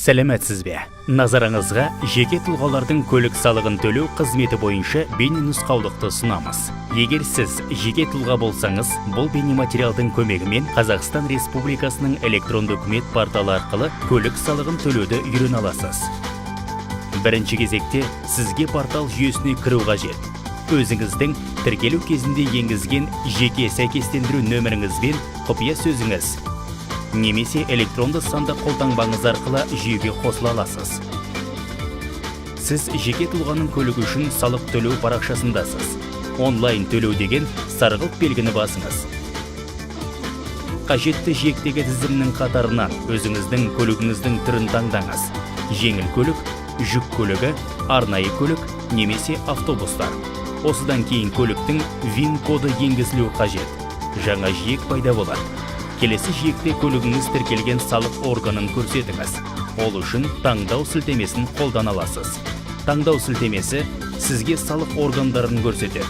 Сәлеметсіз бе? Назарыңызға жеке тұлғалардың көлік салығын төлеу қызметі бойынша бейненұсқаулықты ұсынамыз. Егер сіз жеке тұлға болсаңыз, бұл бейнематериалдың көмегімен Қазақстан Республикасының электронды үкімет порталы арқылы көлік салығын төлеуді үйрене аласыз. Бірінші кезекте сізге портал жүйесіне кіру қажет. Өзіңіздің тіркелу кезінде енгізген жеке сәйкестендіру нөміріңіз бен құпия сөзіңіз немесе электронды сандық қолтаңбаңыз арқылы жүйеге қосыла аласыз. Сіз жеке тұлғаның көлігі үшін салық төлеу парақшасындасыз. Онлайн төлеу деген сарғылт белгіні басыңыз. Қажетті жиектегі тізімнің қатарынан өзіңіздің көлігіңіздің түрін таңдаңыз: жеңіл көлік, жүк көлігі, арнайы көлік немесе автобустар. Осыдан кейін көліктің ВИН коды енгізілуі қажет. Жаңа жиек пайда болады. Келесі жиекте көлігіңіз тіркелген салық органын көрсетіңіз. Ол үшін таңдау сілтемесін қолдана аласыз. Таңдау сілтемесі сізге салық органдарын көрсетеді.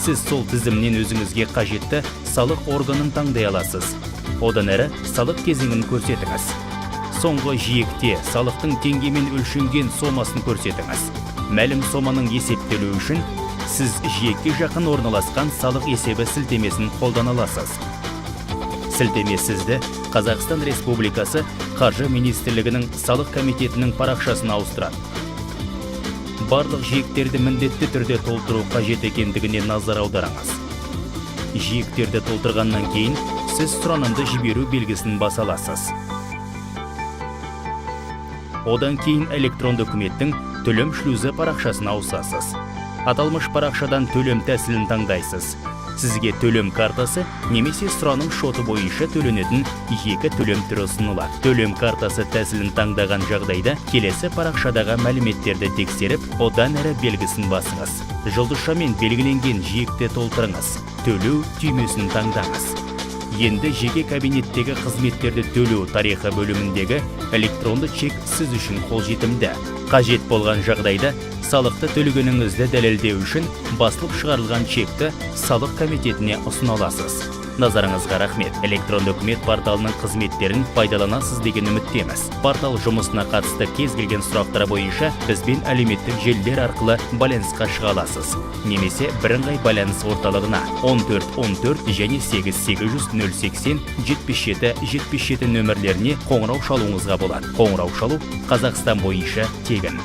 Сіз сол тізімнен өзіңізге қажетті салық органын таңдай аласыз. Одан әрі салық кезеңін көрсетіңіз. Соңғы жиекте салықтың теңгемен өлшенген сомасын көрсетіңіз. Мәлім соманың есептелуі үшін сіз жиекке жақын орналасқан салық есебі сілтемесін қолдана аласыз. Сілтеме сізді Қазақстан Республикасы Қаржы министрлігінің салық комитетінің парақшасына ауыстырады. Барлық жиектерді міндетті түрде толтыру қажет екендігіне назар аударыңыз. Жиектерді толтырғаннан кейін сіз сұранымды жіберу белгісін баса аласыз. Одан кейін электронды үкіметтің төлем шлюзі парақшасына ауысасыз. Аталмыш парақшадан төлем тәсілін таңдайсыз. Сізге төлем картасы немесе сұраным шоты бойынша төленетін екі төлем түрі ұсынылады. Төлем картасы тәсілін таңдаған жағдайда келесі парақшадағы мәліметтерді тексеріп, одан әрі белгісін басыңыз. Жұлдызшамен белгіленген жиекті толтырыңыз. Төлеу түймесін таңдаңыз. Енді жеке кабинеттегі қызметтерді төлеу тарихы бөліміндегі электронды чек сіз үшін қолжетімді. Қажет болған жағдайда салықты төлегеніңізді дәлелдеу үшін басылып шығарылған чекті салық комитетіне ұсына аласыз. Назарыңызға рахмет. Электронды үкімет порталының қызметтерін пайдаланасыз деген үміттеміз. Портал жұмысына қатысты кез келген сұрақтар бойынша бізбен әлеуметтік желілер арқылы байланысқа шыға аласыз немесе бірыңғай байланыс орталығына 14 14 және 8 800 080 77 77 нөмірлеріне қоңырау шалуыңызға болады. Қоңырау шалу Қазақстан бойынша тегін.